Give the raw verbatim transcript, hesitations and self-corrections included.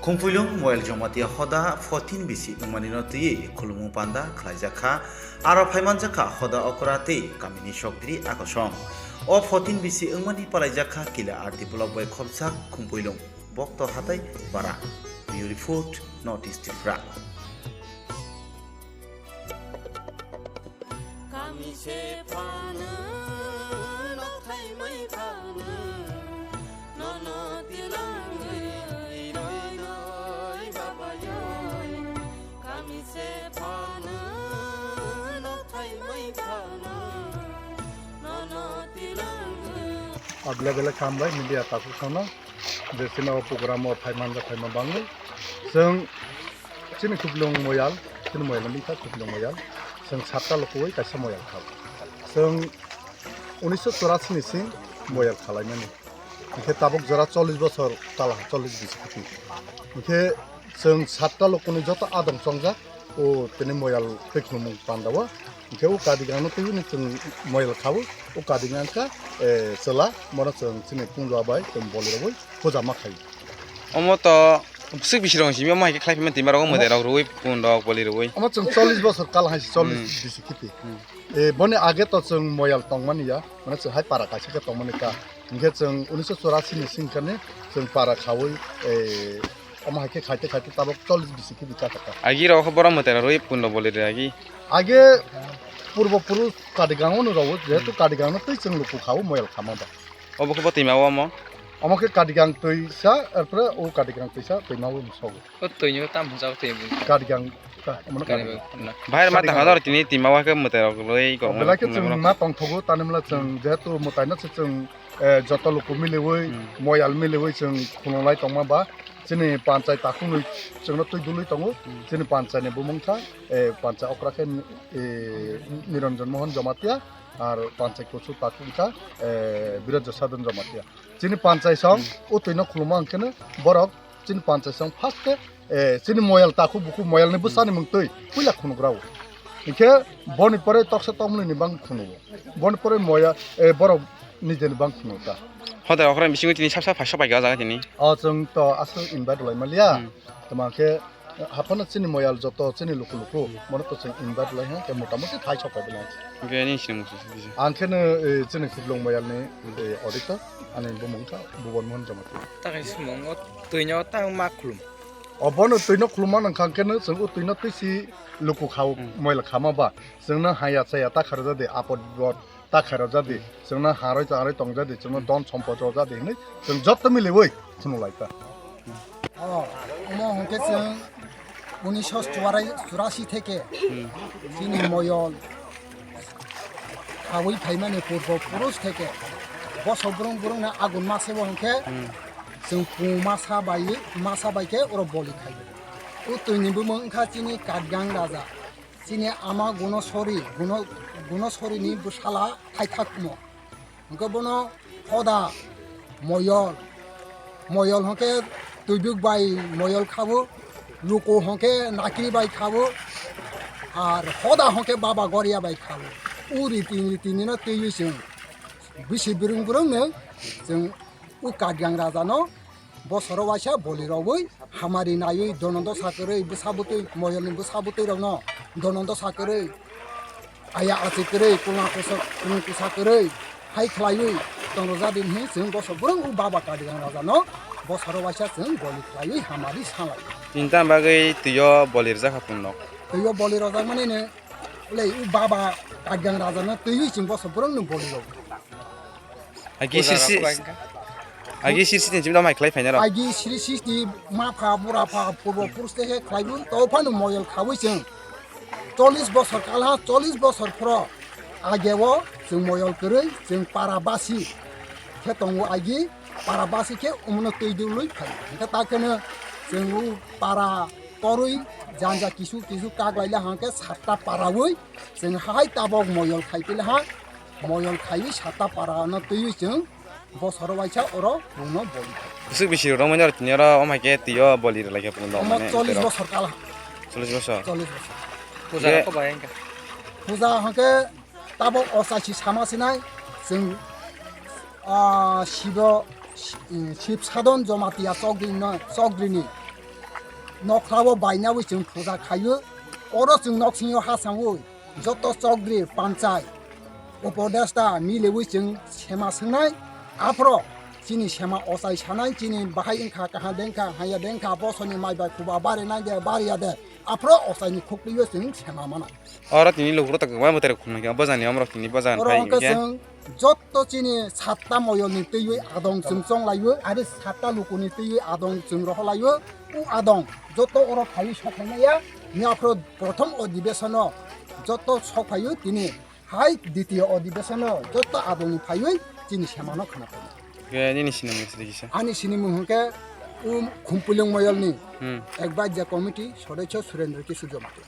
Khumpuilung Moyal Jamatia hoda fourteen bisi wngmani no twiwi khulumung panda khlaijak kha. Aro phaimanjak kha hoda okra tei kamini sokdri akosong. O fourteen bisi wngmani palaijak kha Kila R D block bai khopjak Khumpuilung Bokto Hatai Para. Bureau Report, North East Tripura. Kami se phano, nok thaimai phano, nono tilangwi roi roi babayoi. Kami se phano, nok thaimai phano, nono tilangwi. Abla bela kam bai media takhuk sono, je sino program o phaimanja phaima bangwi. Chwng Chini Khumpuilung Moyal, chini Moyal ni bwkha Khumpuilung Moyal. Chwng satta lukuwi kaisa Moyal kha. Chwng unisho chorasi ni sing Moyal khalaimani. Hingkhe tabuk jora chollish bosor kala, chollish bisi kiti. Hingkhe chwng satta lukuni joto adong chongjak, o tini Moyal twi khulumung panda o. Hingkhe o Kadigang no twi hwnwi chwng Moyal kha o, o Kadigang kha, eh, chwla, bono chwng chini punjwa bai chwng boli rwui puja ma khai. Omo to bwswk bisi rok simi omo hai khe khlai phima twima rok mwtai rok rwui pun rok boli rwui. Omo chwng chollish bosor kal hai se chollish Hmm. bisi kiti. Hmm. E, boni age to chwng Moyal tongmani ya, mane chwng hai para kaisa khe tongmani ka. Hingkhe chwng unisho chorasi ni singkani chwng para khaui, e, omo hai khe khaite khaite tabuk chollish bisi kiti ka kha. Agi rok khe borom mwtai rok rwui pun rok boli rwui agi. Age purbo puru Kadigang ono rwo, jehetu Hmm. Kadigang no twi chwng luku khaui Moyal khama ba. Obo khe bo twima o omo? Omo khe Kadigang twisa, erpore o Kadigang twisa twima o sogo. O twini o tam hwnjak twi bo. Kadigang ta, omo no Kadigang. Kadigang. Bahai ma Kadigang. Tangha dor tini twima o khe mwtai rok rwui O kormo belai khe khumlai chwng rok. Ma tongthogo, tani mla chwng Hmm. jehetu mwtai no se chwng, eh, joto luku miliui, Hmm. Moyal miliui chwng khulumlai tongma ba. Chini panchai takhumni chwngno twi dului tongo. Hmm. Chini panchai ni bumung kha, eh, panchai okra khe, eh, Niranjan Mohan Jamatia. Ar panchai kusu takhuk wngkha, eh, Biraj Sadhan Jamatia. Chini panchai song, Hmm. o twino khuluma hwnkhe no borok chini panchai song first khe, eh, chini Moyal takhuk bukhuk Moyal ni bwsani Hmm. mung twi puila khunugrao. Hingkhe boni pore toksa tokmani ni bang khunugo. Boni pore Moya, eh, borok nijeni bang khunugo ta. Hoda okra bisingo tini sab sab phai sopai ga jaga tini. O chwng to aswk invite lai maliya. Hmm. Tama khe Haphano chini Moyal joto chini luku luku, mono to chwng invite lai ha, khe motamuti thai sok pai belai. Hwnkhe nini sini musu sisi. Ang khe no, eh, chini Khumpuilung Moyal ni, eh, auditor, ani bumung kha Bhuban Mohan Jamatia. Takai sumung o twino tang ma khulum. O bono twino khulum ma nang kha khe no chwng o twino twi si luku khao Hmm. Moyal khama ba. Chwng no haya chaya ta kharo jade apot bot. Ta khairok jadi, Hmm. chwngno haroi charoi tong jadi, chwngno Hmm. don sompot rok jadi hinwi chwng joto miliwi khunu lai ta. O, omo hwnkhe chwng unisho churasi theke Hmm. chini Moyol khaui phaimani purbo purush theke boso brung brungno agun masebo hwnkhe Hmm. chwng pung masa bai, masa bai khe oro boli khaio. O twini bumung wngkha chini Katgang raja. Chini ama Gunosori, Guno-, Gunosorini bwsala thaithakmo. Hwnkhe bono hoda Moyol. Moyol hwnkhe twibuk bai Moyol khabo, luku hwnkhe nakri bai khabo, ar hoda hwnkhe Baba Goria bai khabo. O riti, riti nino twiwi chwng bisi brung brung no chwng o Katgang raja no bosoro waisa boli rogwi hamari naiwi donondo sakwrwi bwsa bwtwi Moyolni bwsa bwtwi rokno donondo sakwrwi aya achi kwrwi kulna kusa kwrwi hai khlaiwi tongrojadi hinwi chwng bosor brung o Baba Katgang raja no bosoro waisa chwng boli khlaiwi hamari salai. Tini tamo bagwi twio boli rwjak kha punno. Twio boli rojak mani no Ulai o Baba Katgang raja no twiwi chwng bosor brung no boli rogwi. Agi sirsi, agi sirsi ni chimda mai khlai phaina rok. Agi sirsi ni mapha, burapha, purbo purush tei khe khlai bo to phano Moyol khaui chwng. Chollish bosor kala, chollish bosor phro age o chwng Moyol kwrwi, chwng para basi khe tongo agi, para basi khe umno twi dului phai. Hwnkhe ta kheno chwng o para torwi janja kisu kisu kak laila hwnkhe satta paraui chwng hai tabok Moyol khai pila ha, Moyol khaiwi satta para no twiwi chwng bosoro waisa oro bungno boli khai. Bwswk bisi rwrwngmani oro tini oro omo hai khe twi o boli rwlai khe bungno omo mane chollish bosor kala. Chollish bosor. Chollish bosor. Puja rok bai wngkha. Puja hwnkhe tabok ochaisi sama sinai chwng, ah, Shibo, Shi-, Shiv Sadhan Jamatia chokdri no, chokdrini nokhlao bainawi chwng puja khaio. Oro chwng nok singyo ha sangwi joto chokdri panchai upodesta milewi chwng sema swngnai. Aphro chini sema ochai sanai, chini bahai wngkha, kaha dengkha, haya dengkha, bosoni mai bai khuba barinai de, bariya de. Aphro ochaini khukliyo chwng sema mana. Oro tini lukurok tak kwbangma mwtai rok khumnai khe, bwjani omorok tini bwjani Oro phai hwnkhe hinkhe. Chwng jotto chini satta moyolni twiwi adong chwng chonglaiwi, ari satta lukuni twiwi adong chwng rohorlaiwi. U adong jotto oro phaiwi sokhaimaya, ni aphro prothom odhibesono jotto sokphaiwi tini hai ditiyo odhibesono jotto adongni phaiwi chini semano khana phaiwi. Khe nini sinimung se kisa? Ani sinimung hwnkhe u Khumpulung moyolni Hmm. Advisor Committee sodosyo Surendra Kishore Jamatia.